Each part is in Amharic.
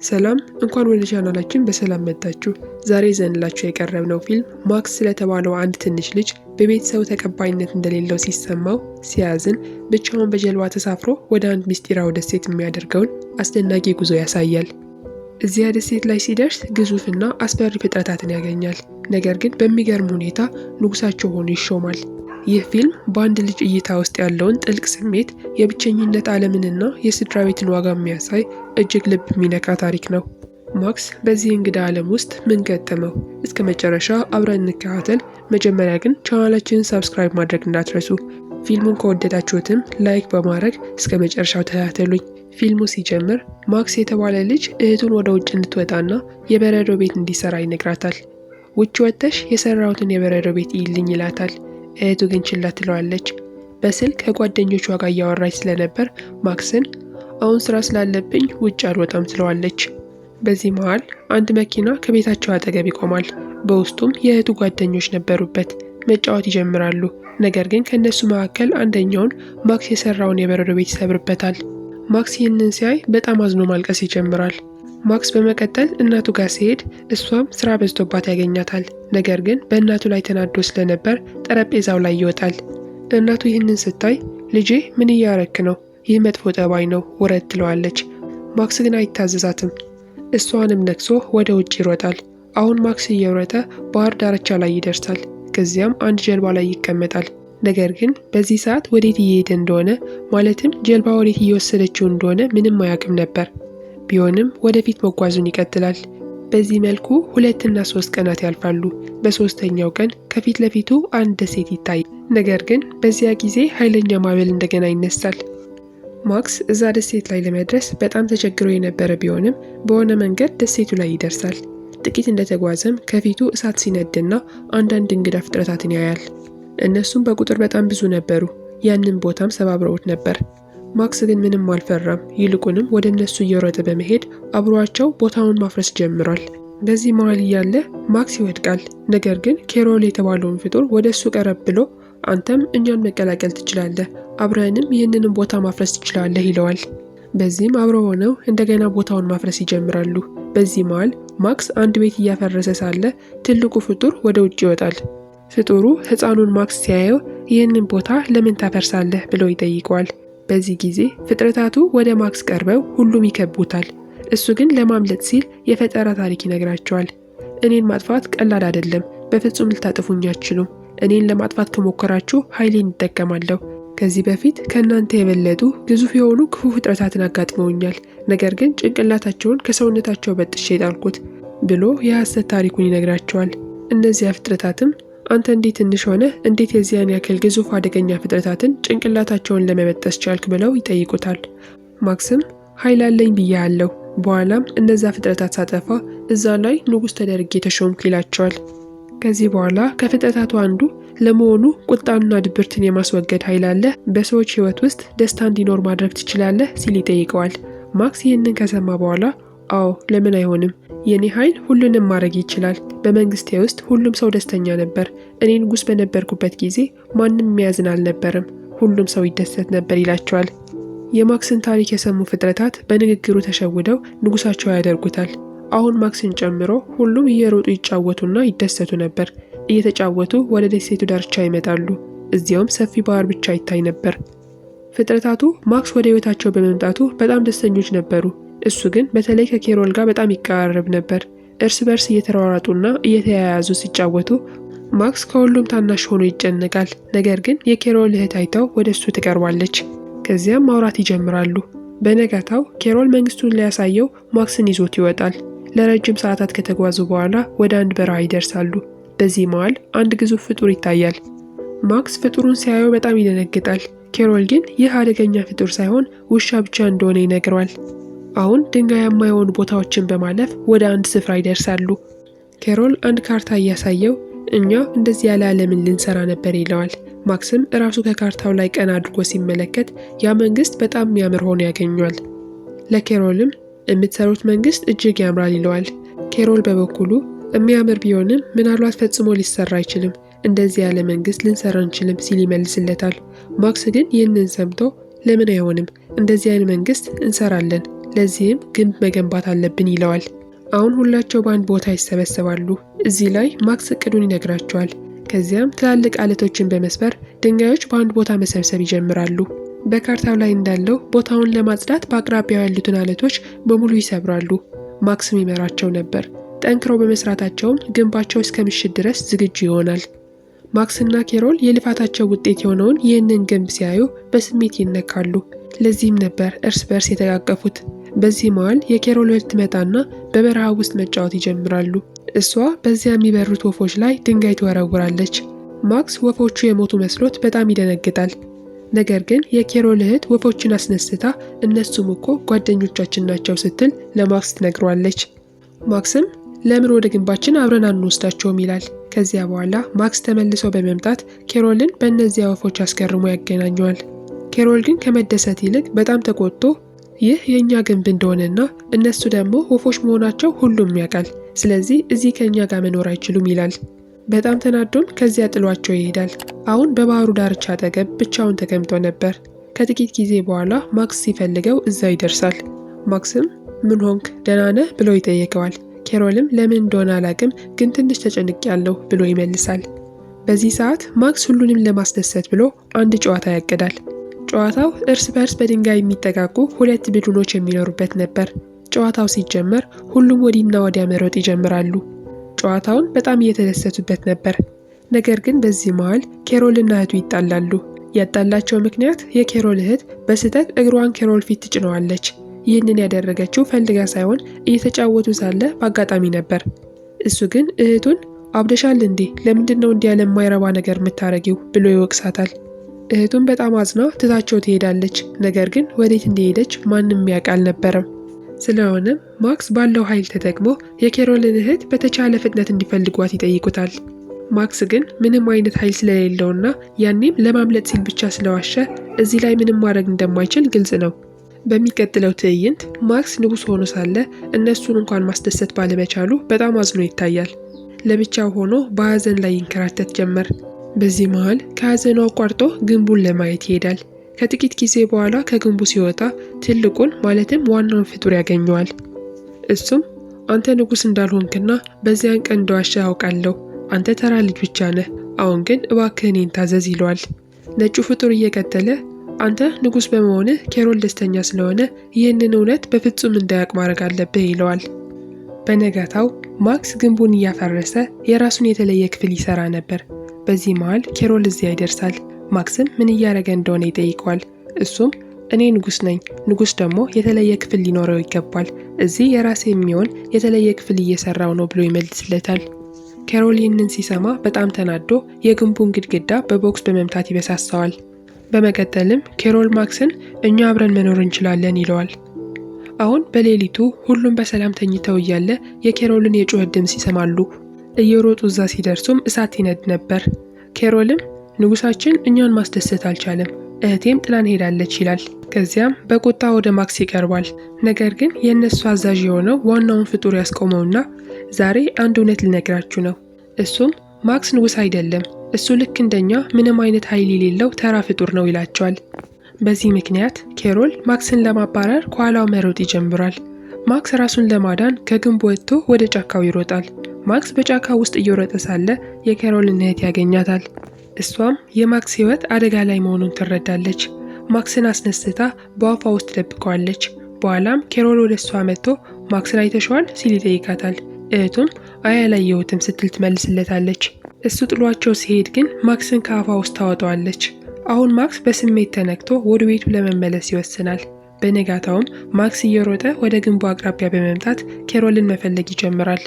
ሰላም፣ እንኳን ወደ ቻናላችን በሰላም መጣችሁ። ዛሬ ይዘንላችሁ የቀረብነው ፊልም ማክስ ስለተባለው አንድ ትንሽ ልጅ በቤተሰቡ ተቀባይነት እንደሌለው ሲሰማው ሲያዝን ብቻውን በጀልባ ተሳፍሮ ወደ አንድ ምስጢራዊ ደሴት የሚያደርገውን አስደናቂ ጉዞ ያሳያል። እዚያ ደሴት ላይ ሲደርስ ግዙፍና አስፈሪ ፍጥረታትን ያገኛል። ነገር ግን በሚገርም ሁኔታ ንጉሳቸው ሆኖ ይሾማል። ይህ ፊልም በአንድ ልጅ እይታ ውስጥ ያለውን ጥልቅ ስሜት፣ የብቸኝነት ዓለምንና የስድራ ቤትን ዋጋ የሚያሳይ እጅግ ልብ የሚነካ ታሪክ ነው። ማክስ በዚህ እንግዳ ዓለም ውስጥ ምን ገጠመው? እስከ መጨረሻ አብረን እንከታተል። መጀመሪያ ግን ቻናላችንን subscribe ማድረግ እንዳትረሱ። ፊልሙን ከወደዳችሁትም like በማድረግ እስከ መጨረሻው ተከታተሉኝ። ፊልሙ ሲጀምር ማክስ የተባለ ልጅ እህቱን ወደ ውጭ እንድትወጣና የበረዶ ቤት እንዲሰራ ይነግራታል። ውጭ ወጥተሽ የሰራሁትን የበረዶ ቤት እይልኝ ይላታል። እህቱ ግን ችላ ትለዋለች። በስልክ ከጓደኞቿ ጋር እያወራች ስለነበር ማክስን አሁን ስራ ስላለብኝ ውጭ አልወጣም ትለዋለች። በዚህ መሃል አንድ መኪና ከቤታቸው አጠገብ ይቆማል። በውስጡም የእህቱ ጓደኞች ነበሩበት። መጫወት ይጀምራሉ። ነገር ግን ከእነሱ መካከል አንደኛውን ማክስ የሰራውን የበረዶ ቤት ይሰብርበታል። ማክስ ይህንን ሲያይ በጣም አዝኖ ማልቀስ ይጀምራል። ማክስ በመቀጠል እናቱ ጋር ሲሄድ እሷም ስራ በዝቶባት ያገኛታል። ነገር ግን በእናቱ ላይ ተናዶ ስለነበር ጠረጴዛው ላይ ይወጣል። እናቱ ይህንን ስታይ ልጄ ምን እያረክ ነው? ይህ መጥፎ ጠባይ ነው፣ ውረድ ትለዋለች። ማክስ ግን አይታዘዛትም። እሷንም ነክሶ ወደ ውጭ ይሮጣል። አሁን ማክስ እየሮጠ ባህር ዳርቻ ላይ ይደርሳል። ከዚያም አንድ ጀልባ ላይ ይቀመጣል። ነገር ግን በዚህ ሰዓት ወዴት እየሄደ እንደሆነ፣ ማለትም ጀልባ ወዴት እየወሰደችው እንደሆነ ምንም አያውቅም ነበር። ቢሆንም ወደፊት መጓዙን ይቀጥላል። በዚህ መልኩ 2 እና 3 ቀናት ያልፋሉ። በሶስተኛው ቀን ከፊት ለፊቱ አንድ ደሴት ይታያል። ነገር ግን በዚያ ጊዜ ኃይለኛ ማዕበል እንደገና ይነሳል። ማክስ እዛ ደሴት ላይ ለመድረስ በጣም ተቸግሮ የነበረ ቢሆንም በሆነ መንገድ ደሴቱ ላይ ይደርሳል። ጥቂት እንደተጓዘም ከፊቱ እሳት ሲነድና አንዳንድ እንግዳ ፍጥረታትን ያያል። እነሱም በቁጥር በጣም ብዙ ነበሩ። ያንን ቦታም ሰባብረውት ነበር። ማክስ ግን ምንም አልፈራም። ይልቁንም ወደ እነሱ እየሮጠ በመሄድ አብሯቸው ቦታውን ማፍረስ ጀምሯል። በዚህ መሃል እያለ ማክስ ይወድቃል። ነገር ግን ኬሮል የተባለውን ፍጡር ወደ እሱ ቀረብ ብሎ አንተም እኛን መቀላቀል ትችላለህ፣ አብረንም ይህንንም ቦታ ማፍረስ ትችላለህ ይለዋል። በዚህም አብረው ሆነው እንደገና ቦታውን ማፍረስ ይጀምራሉ። በዚህ መሃል ማክስ አንድ ቤት እያፈረሰ ሳለ ትልቁ ፍጡር ወደ ውጭ ይወጣል። ፍጡሩ ሕፃኑን ማክስ ሲያየው ይህንን ቦታ ለምን ታፈርሳለህ ብሎ ይጠይቀዋል። በዚህ ጊዜ ፍጥረታቱ ወደ ማክስ ቀርበው ሁሉም ይከቡታል። እሱ ግን ለማምለጥ ሲል የፈጠራ ታሪክ ይነግራቸዋል። እኔን ማጥፋት ቀላል አይደለም፣ በፍጹም ልታጠፉኝ አትችሉም። እኔን ለማጥፋት ከሞከራችሁ ኃይሌን እጠቀማለሁ። ከዚህ በፊት ከእናንተ የበለጡ ግዙፍ የሆኑ ክፉ ፍጥረታትን አጋጥመውኛል፣ ነገር ግን ጭንቅላታቸውን ከሰውነታቸው በጥሼ ጣልኩት ብሎ የሐሰት ታሪኩን ይነግራቸዋል። እነዚያ ፍጥረታትም አንተ እንዴት ትንሽ ሆነ እንዴት የዚያን ያክል ግዙፍ አደገኛ ፍጥረታትን ጭንቅላታቸውን ለመበጠስ ቻልክ ብለው ይጠይቁታል። ማክስም ኃይል አለኝ ብያለሁ፣ በኋላም እነዛ ፍጥረታት ሳጠፋ እዛ ላይ ንጉሥ ተደርጌ ተሾምኩ ይላቸዋል። ከዚህ በኋላ ከፍጥረታቱ አንዱ ለመሆኑ ቁጣንና ድብርትን የማስወገድ ኃይል አለህ? በሰዎች ሕይወት ውስጥ ደስታ እንዲኖር ማድረግ ትችላለህ? ሲል ይጠይቀዋል። ማክስ ይህንን ከሰማ በኋላ አዎ፣ ለምን አይሆንም? የኔ ኃይል ሁሉንም ማድረግ ይችላል። በመንግስቴ ውስጥ ሁሉም ሰው ደስተኛ ነበር። እኔ ንጉሥ በነበርኩበት ጊዜ ማንም የሚያዝን አልነበረም። ሁሉም ሰው ይደሰት ነበር ይላቸዋል። የማክስን ታሪክ የሰሙ ፍጥረታት በንግግሩ ተሸውደው ንጉሳቸው ያደርጉታል። አሁን ማክስን ጨምሮ ሁሉም እየሮጡ ይጫወቱና ይደሰቱ ነበር። እየተጫወቱ ወደ ደሴቱ ዳርቻ ይመጣሉ። እዚያውም ሰፊ ባህር ብቻ ይታይ ነበር። ፍጥረታቱ ማክስ ወደ ሕይወታቸው በመምጣቱ በጣም ደስተኞች ነበሩ። እሱ ግን በተለይ ከኬሮል ጋር በጣም ይቀራረብ ነበር። እርስ በርስ እየተሯሯጡና እየተያያዙ ሲጫወቱ ማክስ ከሁሉም ታናሽ ሆኖ ይጨነቃል። ነገር ግን የኬሮል እህት አይታው ወደ እሱ ትቀርባለች። ከዚያም ማውራት ይጀምራሉ። በነጋታው ኬሮል መንግስቱን ሊያሳየው ማክስን ይዞት ይወጣል። ለረጅም ሰዓታት ከተጓዙ በኋላ ወደ አንድ በረሃ ይደርሳሉ። በዚህ መሃል አንድ ግዙፍ ፍጡር ይታያል። ማክስ ፍጡሩን ሲያየው በጣም ይደነግጣል። ኬሮል ግን ይህ አደገኛ ፍጡር ሳይሆን ውሻ ብቻ እንደሆነ ይነግረዋል። አሁን ድንጋያማ የሆኑ ቦታዎችን በማለፍ ወደ አንድ ስፍራ ይደርሳሉ። ኬሮል አንድ ካርታ እያሳየው እኛ እንደዚህ ያለ ዓለምን ልንሰራ ነበር ይለዋል። ማክስም እራሱ ከካርታው ላይ ቀና አድርጎ ሲመለከት ያ መንግስት በጣም የሚያምር ሆኖ ያገኘዋል። ለኬሮልም የምትሰሩት መንግስት እጅግ ያምራል ይለዋል። ኬሮል በበኩሉ የሚያምር ቢሆንም ምናልባት ፈጽሞ ሊሰራ አይችልም፣ እንደዚህ ያለ መንግስት ልንሰራ አንችልም ሲል ይመልስለታል። ማክስ ግን ይህንን ሰምቶ ለምን አይሆንም፣ እንደዚህ አይነት መንግስት እንሰራለን፣ ለዚህም ግንብ መገንባት አለብን ይለዋል። አሁን ሁላቸው በአንድ ቦታ ይሰበሰባሉ። እዚህ ላይ ማክስ እቅዱን ይነግራቸዋል። ከዚያም ትላልቅ አለቶችን በመስበር ድንጋዮች በአንድ ቦታ መሰብሰብ ይጀምራሉ። በካርታው ላይ እንዳለው ቦታውን ለማጽዳት በአቅራቢያው ያሉትን አለቶች በሙሉ ይሰብራሉ። ማክስም ይመራቸው ነበር። ጠንክረው በመስራታቸውም ግንባቸው እስከ ምሽት ድረስ ዝግጁ ይሆናል። ማክስና ኬሮል የልፋታቸው ውጤት የሆነውን ይህንን ግንብ ሲያዩ በስሜት ይነካሉ። ለዚህም ነበር እርስ በርስ የተቃቀፉት። በዚህ መሃል የኬሮል እህት ትመጣና በበረሃ ውስጥ መጫወት ይጀምራሉ። እሷ በዚያ የሚበሩት ወፎች ላይ ድንጋይ ትወረውራለች። ማክስ ወፎቹ የሞቱ መስሎት በጣም ይደነግጣል። ነገር ግን የኬሮል እህት ወፎችን አስነስታ እነሱም እኮ ጓደኞቻችን ናቸው ስትል ለማክስ ትነግረዋለች። ማክስም ለምን ወደ ግንባችን አብረን አንወስዳቸውም ይላል። ከዚያ በኋላ ማክስ ተመልሶ በመምጣት ኬሮልን በእነዚያ ወፎች አስገርሞ ያገናኘዋል። ኬሮል ግን ከመደሰት ይልቅ በጣም ተቆጥቶ ይህ የእኛ ግንብ እንደሆነና እነሱ ደግሞ ወፎች መሆናቸው ሁሉም ያውቃል፣ ስለዚህ እዚህ ከእኛ ጋር መኖር አይችሉም ይላል። በጣም ተናዶም ከዚያ ጥሏቸው ይሄዳል። አሁን በባህሩ ዳርቻ አጠገብ ብቻውን ተቀምጦ ነበር። ከጥቂት ጊዜ በኋላ ማክስ ሲፈልገው እዛው ይደርሳል። ማክስም ምን ሆንክ ደህና ነህ ብሎ ይጠይቀዋል። ኬሮልም ለምን እንደሆነ አላቅም፣ ግን ትንሽ ተጨንቄያለሁ ብሎ ይመልሳል። በዚህ ሰዓት ማክስ ሁሉንም ለማስደሰት ብሎ አንድ ጨዋታ ያቅዳል። ጨዋታው እርስ በርስ በድንጋይ የሚጠቃቁ ሁለት ቡድኖች የሚኖሩበት ነበር። ጨዋታው ሲጀመር ሁሉም ወዲህና ወዲያ መሮጥ ይጀምራሉ። ጨዋታውን በጣም እየተደሰቱበት ነበር። ነገር ግን በዚህ መሃል ኬሮልና እህቱ ይጣላሉ። ያጣላቸው ምክንያት የኬሮል እህት በስህተት እግሯን ኬሮል ፊት ትጭነዋለች። ይህንን ያደረገችው ፈልጋ ሳይሆን እየተጫወቱ ሳለ በአጋጣሚ ነበር። እሱ ግን እህቱን አብደሻል እንዴ? ለምንድን ነው እንዲህ ያለ የማይረባ ነገር የምታረጊው? ብሎ ይወቅሳታል። እህቱን በጣም አዝና ትታቸው ትሄዳለች። ነገር ግን ወዴት እንደሄደች ማንም ያውቅ አልነበረም። ስለሆነም ማክስ ባለው ኃይል ተጠቅሞ የኬሮልን እህት በተቻለ ፍጥነት እንዲፈልጓት ይጠይቁታል። ማክስ ግን ምንም አይነት ኃይል ስለሌለውና ያኔም ለማምለጥ ሲል ብቻ ስለዋሸ እዚህ ላይ ምንም ማድረግ እንደማይችል ግልጽ ነው። በሚቀጥለው ትዕይንት ማክስ ንጉሥ ሆኖ ሳለ እነሱን እንኳን ማስደሰት ባለመቻሉ በጣም አዝኖ ይታያል። ለብቻው ሆኖ በሀዘን ላይ ይንከራተት ጀመር። በዚህ መሃል ከሀዘኑ አቋርጦ ግንቡን ለማየት ይሄዳል። ከጥቂት ጊዜ በኋላ ከግንቡ ሲወጣ ትልቁን ማለትም ዋናውን ፍጡር ያገኘዋል። እሱም አንተ ንጉሥ እንዳልሆንክና በዚያን ቀን እንደዋሸ አውቃለሁ። አንተ ተራ ልጅ ብቻ ነህ። አሁን ግን እባክህ እኔን ታዘዝ ይለዋል። ነጩ ፍጡር እየቀጠለ አንተ ንጉሥ በመሆንህ ኬሮል ደስተኛ ስለሆነ ይህንን እውነት በፍጹም እንዳያውቅ ማድረግ አለብህ ይለዋል። በነጋታው ማክስ ግንቡን እያፈረሰ የራሱን የተለየ ክፍል ይሰራ ነበር። በዚህ መሃል ኬሮል እዚያ ይደርሳል። ማክስም ምን እያደረገ እንደሆነ ይጠይቀዋል። እሱም እኔ ንጉሥ ነኝ፣ ንጉሥ ደግሞ የተለየ ክፍል ሊኖረው ይገባል። እዚህ የራሴ የሚሆን የተለየ ክፍል እየሰራው ነው ብሎ ይመልስለታል። ኬሮል ይህንን ሲሰማ በጣም ተናዶ የግንቡን ግድግዳ በቦክስ በመምታት ይበሳሰዋል። በመቀጠልም ኬሮል ማክስን እኛ አብረን መኖር እንችላለን ይለዋል። አሁን በሌሊቱ ሁሉም በሰላም ተኝተው እያለ የኬሮልን የጩኸት ድምፅ ይሰማሉ። እየሮጡ እዛ ሲደርሱም እሳት ይነድ ነበር። ኬሮልም ንጉሳችን እኛን ማስደሰት አልቻለም፣ እህቴም ጥላን ሄዳለች ይላል። ከዚያም በቁጣ ወደ ማክስ ይቀርባል። ነገር ግን የእነሱ አዛዥ የሆነው ዋናውን ፍጡር ያስቆመውና ዛሬ አንድ እውነት ልነግራችሁ ነው። እሱም ማክስ ንጉስ አይደለም፣ እሱ ልክ እንደኛ ምንም አይነት ኃይል የሌለው ተራ ፍጡር ነው ይላቸዋል። በዚህ ምክንያት ኬሮል ማክስን ለማባረር ከኋላው መሮጥ ይጀምራል። ማክስ ራሱን ለማዳን ከግንቡ ወጥቶ ወደ ጫካው ይሮጣል። ማክስ በጫካው ውስጥ እየሮጠ ሳለ የኬሮልን እህት ያገኛታል። እሷም የማክስ ሕይወት አደጋ ላይ መሆኑን ትረዳለች። ማክስን አስነስታ በአፏ ውስጥ ደብቀዋለች። በኋላም ኬሮል ወደ እሷ መጥቶ ማክስን አይተሸዋል ሲል ይጠይቃታል። እህቱም አይ አላየሁትም ስትል ትመልስለታለች። እሱ ጥሏቸው ሲሄድ ግን ማክስን ከአፏ ውስጥ ታወጣዋለች። አሁን ማክስ በስሜት ተነክቶ ወደ ቤቱ ለመመለስ ይወስናል። በነጋታውም ማክስ እየሮጠ ወደ ግንቡ አቅራቢያ በመምጣት ኬሮልን መፈለግ ይጀምራል።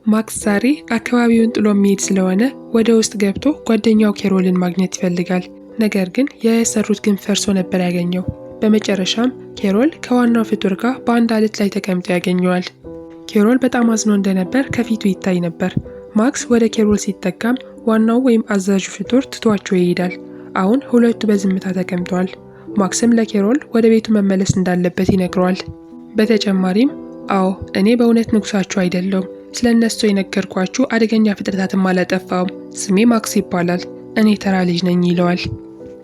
ማክስ ዛሬ አካባቢውን ጥሎ የሚሄድ ስለሆነ ወደ ውስጥ ገብቶ ጓደኛው ኬሮልን ማግኘት ይፈልጋል። ነገር ግን የሰሩት ግንብ ፈርሶ ነበር ያገኘው። በመጨረሻም ኬሮል ከዋናው ፍጡር ጋር በአንድ አለት ላይ ተቀምጦ ያገኘዋል። ኬሮል በጣም አዝኖ እንደነበር ከፊቱ ይታይ ነበር። ማክስ ወደ ኬሮል ሲጠጋም ዋናው ወይም አዛዡ ፍጡር ትቷቸው ይሄዳል። አሁን ሁለቱ በዝምታ ተቀምጠዋል። ማክስም ለኬሮል ወደ ቤቱ መመለስ እንዳለበት ይነግረዋል። በተጨማሪም አዎ እኔ በእውነት ንጉሳችሁ አይደለሁም፣ ስለ እነሱ የነገርኳችሁ አደገኛ ፍጥረታትም አላጠፋውም። ስሜ ማክስ ይባላል፣ እኔ ተራ ልጅ ነኝ ይለዋል።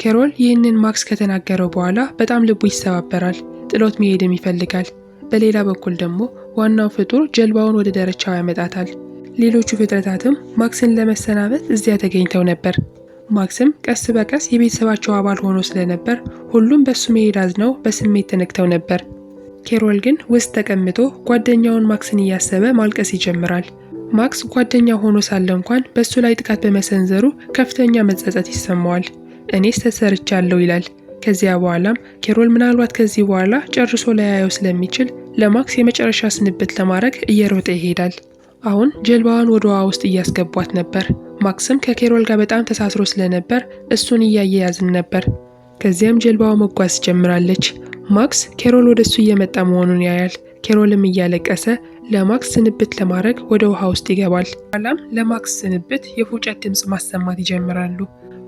ኬሮል ይህንን ማክስ ከተናገረው በኋላ በጣም ልቡ ይሰባበራል። ጥሎት መሄድም ይፈልጋል። በሌላ በኩል ደግሞ ዋናው ፍጡር ጀልባውን ወደ ዳርቻው ያመጣታል። ሌሎቹ ፍጥረታትም ማክስን ለመሰናበት እዚያ ተገኝተው ነበር። ማክስም ቀስ በቀስ የቤተሰባቸው አባል ሆኖ ስለነበር ሁሉም በሱ መሄድ አዝነው በስሜት ተነክተው ነበር። ኬሮል ግን ውስጥ ተቀምጦ ጓደኛውን ማክስን እያሰበ ማልቀስ ይጀምራል። ማክስ ጓደኛ ሆኖ ሳለ እንኳን በእሱ ላይ ጥቃት በመሰንዘሩ ከፍተኛ መጸጸት ይሰማዋል። እኔስ ተሰርቻለሁ ይላል። ከዚያ በኋላም ኬሮል ምናልባት ከዚህ በኋላ ጨርሶ ላያየው ስለሚችል ለማክስ የመጨረሻ ስንብት ለማድረግ እየሮጠ ይሄዳል። አሁን ጀልባዋን ወደ ውሃ ውስጥ እያስገቧት ነበር። ማክስም ከኬሮል ጋር በጣም ተሳስሮ ስለነበር እሱን እያየ ያዝን ነበር። ከዚያም ጀልባዋ መጓዝ ትጀምራለች። ማክስ ኬሮል ወደ እሱ እየመጣ መሆኑን ያያል። ኬሮልም እያለቀሰ ለማክስ ስንብት ለማድረግ ወደ ውሃ ውስጥ ይገባል። ኋላም ለማክስ ስንብት የፉጨት ድምፅ ማሰማት ይጀምራሉ።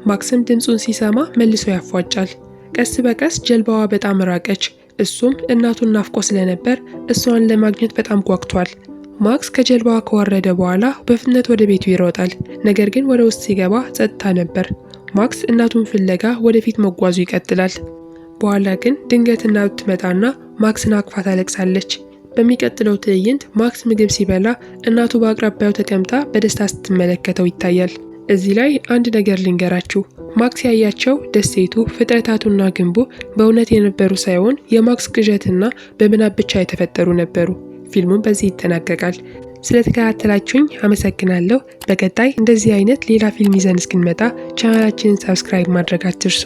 ማክስም ድምፁን ሲሰማ መልሶ ያፏጫል። ቀስ በቀስ ጀልባዋ በጣም ራቀች። እሱም እናቱን ናፍቆ ስለነበር እሷን ለማግኘት በጣም ጓግቷል። ማክስ ከጀልባዋ ከወረደ በኋላ በፍጥነት ወደ ቤቱ ይሮጣል። ነገር ግን ወደ ውስጥ ሲገባ ጸጥታ ነበር። ማክስ እናቱን ፍለጋ ወደፊት መጓዙ ይቀጥላል። በኋላ ግን ድንገት እናቱ ትመጣና ማክስን አቅፋ ታለቅሳለች። በሚቀጥለው ትዕይንት ማክስ ምግብ ሲበላ እናቱ በአቅራቢያው ተቀምጣ በደስታ ስትመለከተው ይታያል። እዚህ ላይ አንድ ነገር ልንገራችሁ። ማክስ ያያቸው ደሴቱ፣ ፍጥረታቱና ግንቡ በእውነት የነበሩ ሳይሆን የማክስ ቅዠትና በምናብ ብቻ የተፈጠሩ ነበሩ። ፊልሙም በዚህ ይጠናቀቃል። ስለተከታተላችሁኝ አመሰግናለሁ። በቀጣይ እንደዚህ አይነት ሌላ ፊልም ይዘን እስክንመጣ ቻናላችንን subscribe ማድረግ አትርሱ።